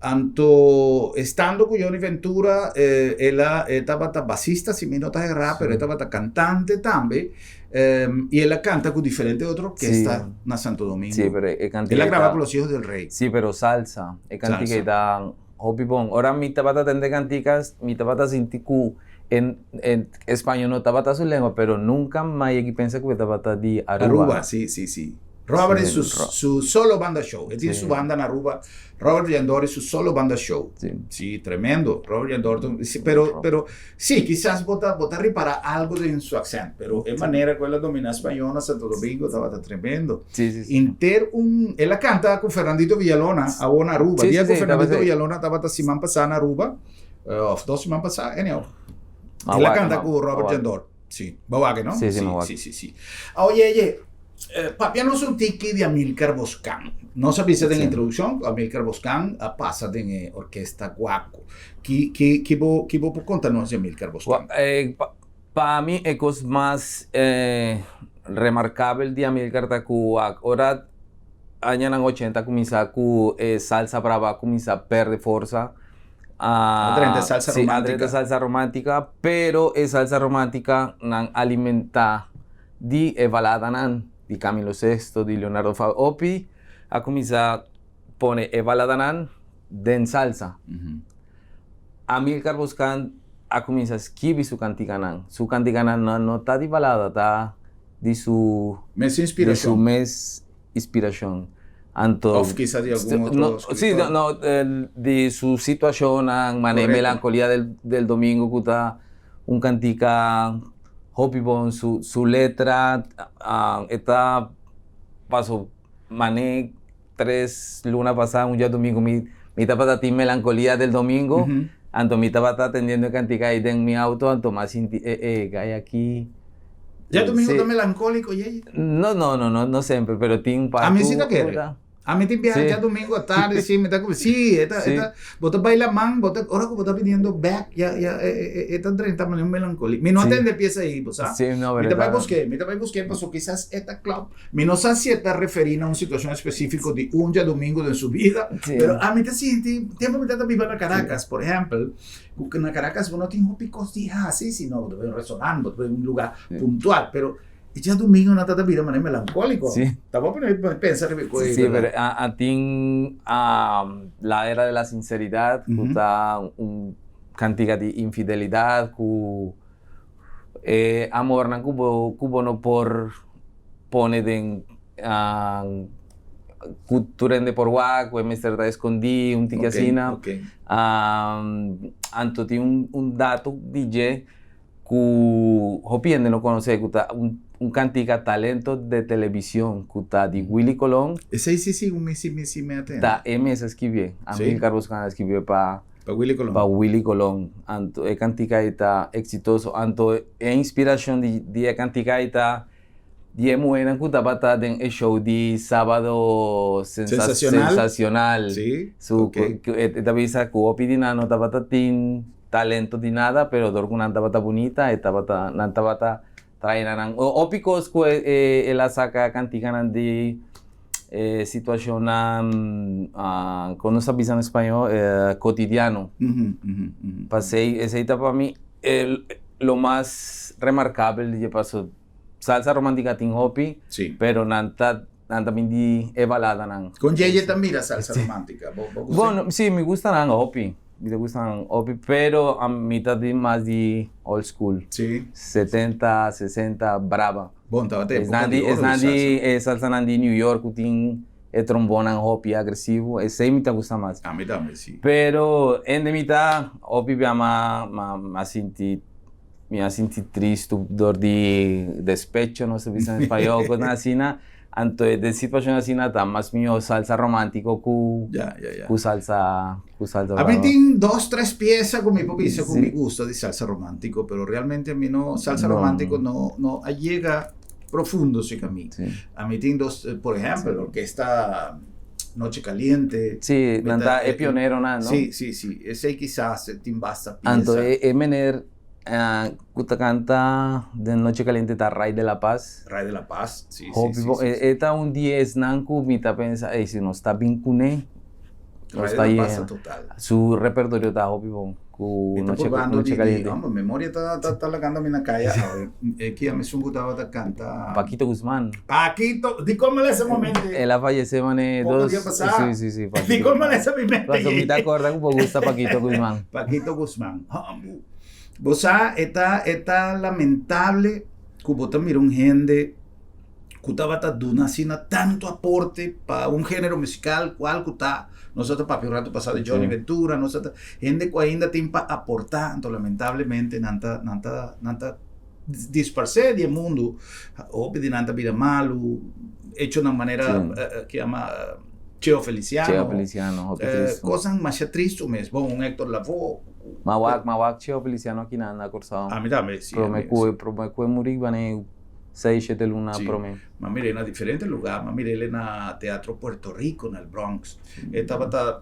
Anto, estando cu Johnny Ventura, eh, el a, e tabata basista, si mi no ta erra, pero e tabata cantante tambe. Eh, y el a canta cu diferente otro orkesta Sí. na Santo Domingo. Sí, pero e cantica El a graba ta- cu Los Hijos del Rey. Sí, pero salsa. E cantica Salsa. ta hopi bon. Ora mi tabata tende canticas, mi tabata sinti cu. En en español no tabata su lengua, pero nunca m'a yegi pensa ku e tabata di Aruba. Aruba, si, si, si. Robert y su, su solo banda show. E tin su banda na Aruba. Robert Jandor y su solo banda show. Si. Si, tremendo. Robert Jandor, si, pero, pero, si, kisas bo ta, bo ta ripara algo den su accent, pero e manera ku el a domina spañol na Santo Domingo tabata tremendo. Si, si, si. Inter un, el a canta ku Fernandito Villalona awo na Aruba. Si, Dia si, ku si, Fernandito tabata. Villalona tabata siman pasá na Aruba, of dos siman pasá, anyhow. Ma El a wak, canta ma- ku Robert ma wak. Jandor. Si, bo wak, no? Si, si, mi wak. Si, si, si. Oye, oye, papia nos un tiki di Amilcar Boscan. Nos a bisa den introduccion cu Amilcar Boscan a pasa den e orkesta Guaco. Ki, ki, ki bo, ki bo por conta nos di Amilcar Boscan? Pa, pa mi e cos mas remarcabel di Amilcar ta cu wak ora añanan ochenta a cuminsa cu e salsa brava a cuminsa perde forsa. A drenta e salsa Sí, a drenta romántica. e salsa romántica, pero e salsa romántica nan alimenta di e baladanan di Camilo Sesto, di Leonardo Fabio. Hopi a cuminsa pone e baladanan den salsa. Amilcar Boscan a cuminsa skibi su canticanan. Su canticanan no, no ta di balada, ta di su Mes di su inspiracion. mes inspiracion. Anto, Of kisa di algun otro no, sí, escritor. no, no, di su situacionnan, mane Correcto. Melancolía del, del Domingo cu ta un cantica hopi bon, su, su letra e ta paso mane tres luna pasa un djadomingo mi, mi tabata tin Melancolía del Domingo, anto mi tabata atendiendo e cantica ayi den mi auto, anto mi a sinti e e gay aki. Djadomingo Sí. ta melancólico, yeye? No, no, no, no, no semper, pero tin un par A mi cu si ta kere. ta. A mi tin biaha Sí. djadomingo atardi, si, mi ta como, si, e ta, e Sí. ta, bo ta baila man, bo ta, ora cu bo ta pidiendo bek, ya, ya, e, e, e ta drenta manera un melancolía. Mi no Sí. atende pieza ahí, bo sa. Sí, no, Mi ta bai verdad. busqué, mi ta bai busqué, paso quizás e ta klop. Mi no sa si e ta referí na un situacion específico di un djadomingo den su vida, Sí. pero a mi ta sinti, tempo mi ta biba na Caracas, por ehempel, Ku na Caracas bo no tin hopi kos di hasi, sino bo ta bai un restaurant, bo ta bai un lugar puntual, pero e djadumingo nan ta ta bira manera melankóliko. Sí. Ta bo pone pensa riba e kos ei, Sí, verdad? pero a tin La era de la sinceridad, ku ta un kantiga di infidelidad, ku e amornan ku bo ku bo no por pone den Ku tur hende por wak, ku e mester ta eskondí, un tiki asina. Anto tin un un dato di dje ku hopi hende no konosé, ku ta un un kantika Talento de Television, ku ta di Willy Colon. Esei si si mi si mi si mi a tende. Ta e mes a skibié, Amilcar Boscan a skibié pa Pa Willy Colon. Pa Willy Colon. Anto e kantika ei ta eksitoso. Anto e inspirashon di di e kantika ei ta Di e muhernan cu tabata den e show di Sábado Sensacional. Sensacional. Sí, Su, ok. cu, e ta bisa cu hopi di nan no tabata tin talento di nada, pero dor cu nan tabata bunita, e tabata, nan tabata trae na nan. Hopi cos cu e, e, el a saca canticanan di e situacionnan, ah, con nos ta bisa na español, cotidiano. Pasey, esey ta pa mi e lo mas remarcabel di dje paso. Salsa romántica tin hopi, Sí. pero nan ta nan ta bin di e baladanan. Con Yeye ta mira salsa romántica? Bo, bo gusta? Bueno, sí, mi gusta nan hopi. Mi ta gusta nan hopi, pero a mi ta di mas di old school. Sí. 70, 60, brava. Bon, tabata Es época nan di di, oro es di nan di salsa. e salsanan di New York cu tin e trombonnan hopi agresivo, esey mi ta gusta mas. A mi tambe, sí. Pero hende mi ta hopi bia ma ma ma sinti Mi a sinti tristu dor di despecho, nos ta bisa na spañol, cosnan asina. Anto den situacion asina ta mas miho salsa romantico cu Ya, ya, ya. cu salsa cu salsa A mi brava. tin dos, tres pieza cu mi por bisa cu Sí. mi gusta di salsa romantico, pero realmente a mi no, salsa No. romantico no, no a yega profundo cerca mi. Sí. A mi tin dos, por ejemplo, orquesta Noche Caliente. Sí, Mi nan ta ta e pioneronan, no? Sí, sí, sí. Esey quizás tin basta pieza. Anto e e meneer Ku ta kanta den Noche Caliente ta Ray de la Paz. Ray de la Paz, si, si, Hopi si, bo, si, e ta un di esnan ku mi ta pensa, ey, si nos ta bin kuné, nos Ray ta de la Paz yena. ta total. Su repertorio ta hopi bon ku Mi ta Noche, probando Noche di, di, Caliente. hombre, memoria ta, ta, ta lagando mi na kaya awe. E kia mesun ku tabata kanta. Paquito Guzmán. Paquito, di kon ese momento. El a fallece mane Poco dos. dia pasá. Sí, sí, sí, Di Paquito. kon esa mi mente. Paso mi ta acorda ku bo gusta Paquito Guzmán. Paquito Guzmán. Hambu. Bo sa, e ta, e ta lamentable ku bo ta mira un hende ku tabata duna asina tantu aporte pa un género musical kual ku ta, nos a ta papia un ratu pasá di Johnny Ventura, nos a ta, hende ku ainda tin pa aportá, anto lamentablemente nan ta, nan ta, nan ta disparsé di e mundu, hopi di nan ta bira malu, echonan manera ke yama Cheo Feliciano, Cheo Feliciano, hopi tristu. Kosnan masha tristu mes, bon un Hector Lavoe. M'a wak, m'a wak Cheo Feliciano aki na na Kòrsou. Ami tambe, si. Promé ku, promé ku e muri bane seis, shete luna promé. M'a mir'é na diferente lugá, m'a mir'é na Teatro Puerto Rico na el Bronx. E tabata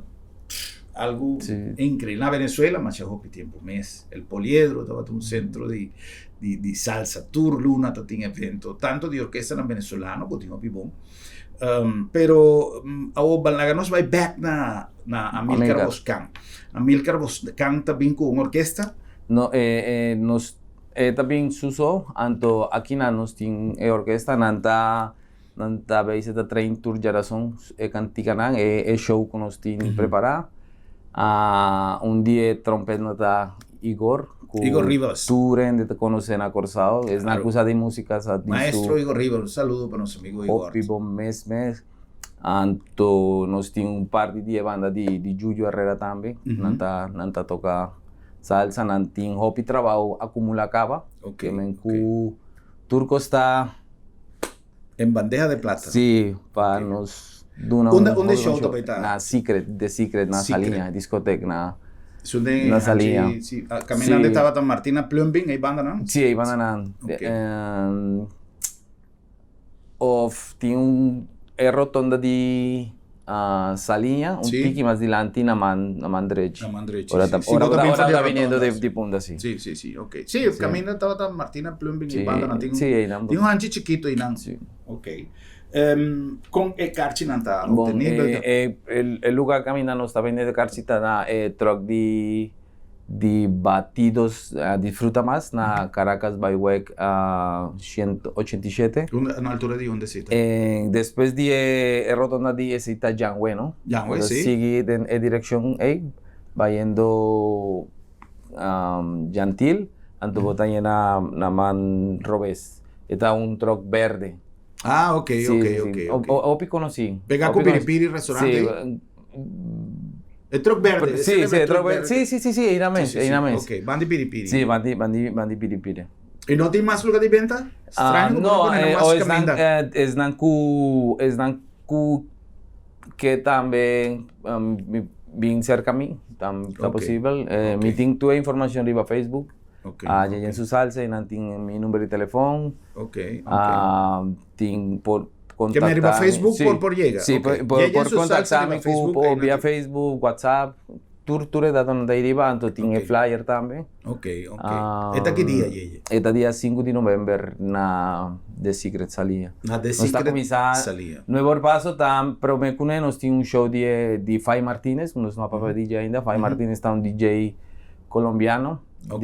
algu inkreibel. Na Venezuela masha hopi tiempo mes. El Poliedro tabata un sentro di di salsa. Tur luna ta tin evento, tanto di orkestanan venezolano ku tin hopi bon. Pero awor ban laga nos bai bek na na Amilcar Boscan. Amilcar Boscan ta bin ku un orkesta? No, nos e ta bin su so, anto akinan nos tin e orkesta, nan ta nan ta base ta train tur djarason e kantikanan, e show ku nos tin prepará. Un di e trompetnan ta Igor, ku Igor Rivas. tur hende ta konosé na Kòrsou. Esnan ku sa di músika sa di su. Maestro Igor Rivas, un saludo pa nos amigo Igor. Hopi bon mes mes. Anto nos tin un parti di e banda di di Juju Herrera tambe. Nan ta nan ta toka salsa. Nan tin hopi trabou akumulá kaba. Ok. Ke men ku tur kos ta. En bandeja de plata. Sí, pa nos duna un Unda unda e show ta bai ta? Na Secret, The Secret na Secret. Saliña, discoteca na Su den na Saliña. Hanchi, sí. Ah, Caminante Sí. tabata Martina Plumbing, ei banda nan? Sí, ei banda nan. Ok. Of tin un e rotonda di Saliña, un Sí. tiki mas dilanti na man na man drechi. Na man drechi, Ora sí. ta Sí, ora bo ta ora bin for di ta biniendo rotonda, di sí. di Punda, sí. Sí, sí, sí, ok. Sí, Sí. caminda tabata Martina Plumbing Sí, ei banda nan. Tin un sí, einan. tin un hanchi chikito einan. Sí. Ok. Kon e karchinan ta Bon, obtenibel? e e e lugar caminda nos ta bende e karchi ta na e truck di di Batidos Disfruta Mas na Caracas Byweg 187. Unda, na altura di unda esei ta? Despues di e rotonda di esei ta Janwe, no? Janwe, si. Sigui den e direccion ei, bayendo Jantil, anto bo ta yena na man robes. E ta un truck berde. Ah, ok, ok, ok, ok. Hopi conoci. Pega cu Piripiri restaurante ei? Si. E truck berde? Si, si, e truck berde. Si, si, si, si, eina mes, eina mes. Ok, bandi Piripiri. Si, bandi, bandi, bandi Piripiri. Y no tin mas lugar di benta? Straño cu bo no pone mas caminda. No, esnan cu, esnan cu ke tambe bin cerca mi, ta posibel. Mi tin tur e informacion riba Facebook. Ok. Dje su salsa y nan tin mi number di telefon. Ok, ok. Tin por Ke men riba Facebook por por yega? Sí, por por contacta mi ku por via Facebook, WhatsApp, tur tur e datonan ta riba, anto tin e flyer tambe. Ok, ok. E ta ki dia Yeye? E ta dia sinku di november na The Secret Salia. Na The Secret Salia. Nuevo Repaso ta prome kuné nos tin un show di e di Fai Martinez, ku nos no a papia di dje ainda. Fai Martinez ta un DJ colombiano. Ok.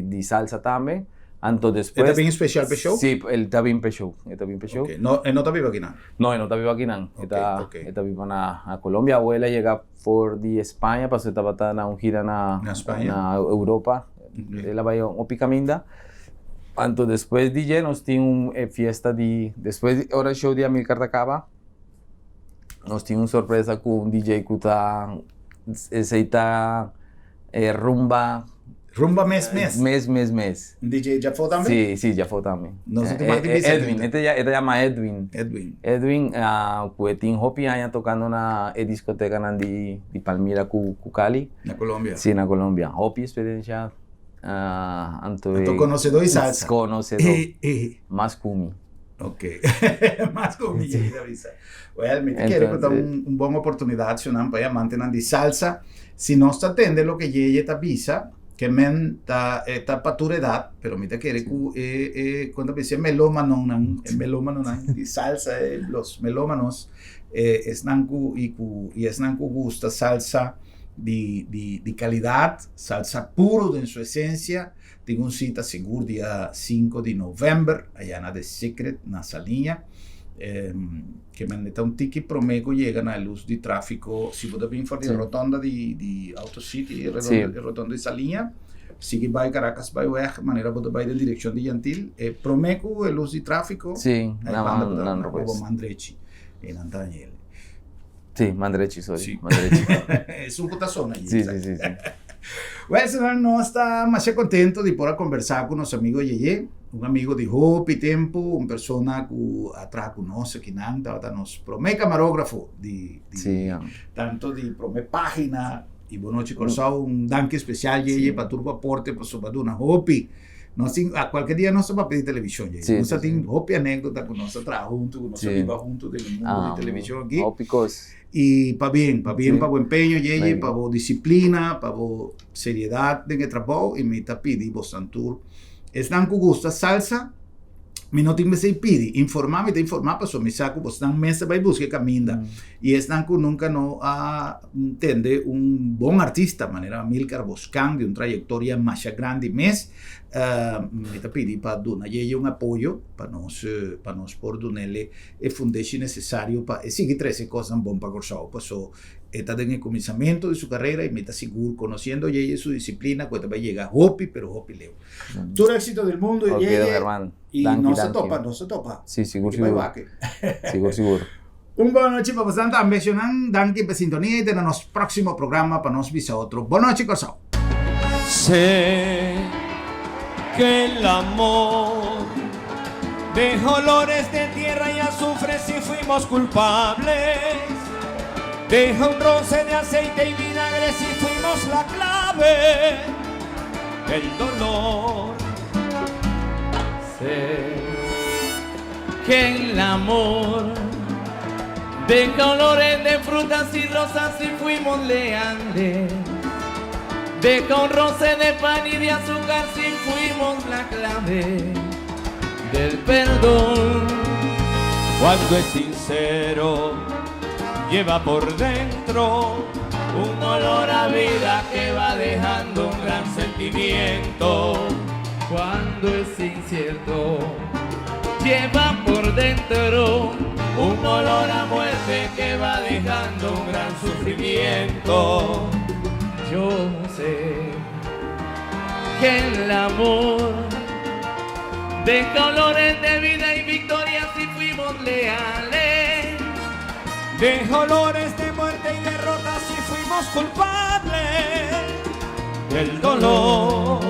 Di salsa tambe. Anto despues. E ta bin special p'e show? Sí, el ta bin p'e show. E ta bin p'e show. Ok. No, e no ta biba akinan? No, e no ta biba akinan. Ok, E ta, ok. e ta biba na, na Colombia. Awe el a yega for di Spaña pasobra e tabata na un gira na, Na Spaña. na Europa. Ok. El a bai un hopi caminda. Anto despues di dje nos tin un e fiesta di, despues di ora e show di Amilcar ta caba, nos tin un sorpresa cu un DJ cu ta, esey ta e rumba. Rumba mes mes? Mes mes mes. Un DJ djafó tambe? Sí, sí, djafó tambe. Nos no tin mag di bisa Edwin, e ta yama Edwin. Edwin. Edwin, cu e tin hopi aña tocando na e discotecanan di Palmira cu Cali. Na Colombia. Sí, na Colombia. Hopi experiencia, anto e. Anto conocedor di salsa. Conocedor. Mas cu mi. Ok. Mas cu mi, ta bisa. Well, mi ta kere cu ta un bon oportunidad shonan pa e amantenan di salsa. Si nos ta tende loke Yeye ta bisa, ke men ta e ta pa tur edad, pero mi ta kere cu e e con ta bisa e melomanonan, e melomanonan di salsa, e los melomanos, e esnan cu y cu y esnan cu gusta salsa di di di calidad, salsa puro den su esencia, Tin un cita sigur dia sinku di november aya na The Secret na Saliña. Ke men ta un tiki prome ku yega na e lus di trafiko si bo ta bin for di rotonda di di Auto City e rotonda di Saliña. Sigui bai Caracas Byweg manera bo ta bai den direccion di Jan Thiel e prome cu e luz di trafico Sí, na na banda man bo ta nan na robes. bo man drechi e nan ta haña el. Sí, man drechi, sorry, Sí. man drechi. Esun cu ta sona allí. Sí, sí, sí, sí. Well, señor, nos ta masha contento di por a conversa cu nos amigo Yeye, un amigo di hopi tempo, un persona cu a traha cu nos akinan, tabata nos prome camarógrafo di, di Sí, ja. tanto di prome pagina y Bon Nochi Kòrsou. Un danki especial, Yeye, pa tur bo aporte, pasobra bo a duna hopi. Nos tin, a cualkier dia nos ta papia di television, Yeye. Sí, Nos sí, a tin sí. hopi anecdota cu nos a traha hunto, cu nos a Sí. biba hunto den e mundo di Ah, television aki. Hopi cos. Y pabien, pabien Sí. pa bo empeño, Yeye, Danki. pa bo disciplina, pa bo seriedad den e trabou y mi ta pidi bosnan tur esnan cu gusta salsa, Mi no tin mester pidi, informá mi ta informá pasobra mi sa ku bosnan mes ta bai buska e kaminda. I esnan ku nunka no a tende un bon artista manera Amilcar Boscan di un trayektoria masha grandi mes, mi ta pidi pa duna yeye un apoyo pa nos pa nos por dunele e fundeshi nesesario pa e sigui trese kosnan bon pa Kòrsou paso e ta den e kuminsamentu di su karera i mi ta sigur konosiendo yeye su disiplina ku e ta bai yega hopi pero hopi leu. Tur éxito del mundo Ok, don Yeye. Germán. Y Danki, nos ta danki. topa, nos ta topa. Sí, sigur, Ki bai sigur. wak. Sigur, sigur. Un bon nochi pa boso tambe, shonnan. Danki pa sintonia y te na nos próximo programa pa nos bisa otro. Bon nochi, Kòrsou. Sé que el amor deja olores de tierra y azufre si fuimos culpables. Deja un roce de aceite y vinagre si fuimos la clave del dolor. Sé que el amor deja olores de frutas y rosas si fuimos leales. Deja un roce de pan y de azúcar si fuimos la clave del perdón. Cuando es sincero, lleva por dentro un olor a vida que va dejando un gran sentimiento. Cuando es incierto, lleva por dentro un olor a muerte que va dejando un gran sufrimiento. Yo sé que el amor deja olores de vida y victoria si fuimos leales. Deja olores de muerte y derrota si fuimos culpables del dolor.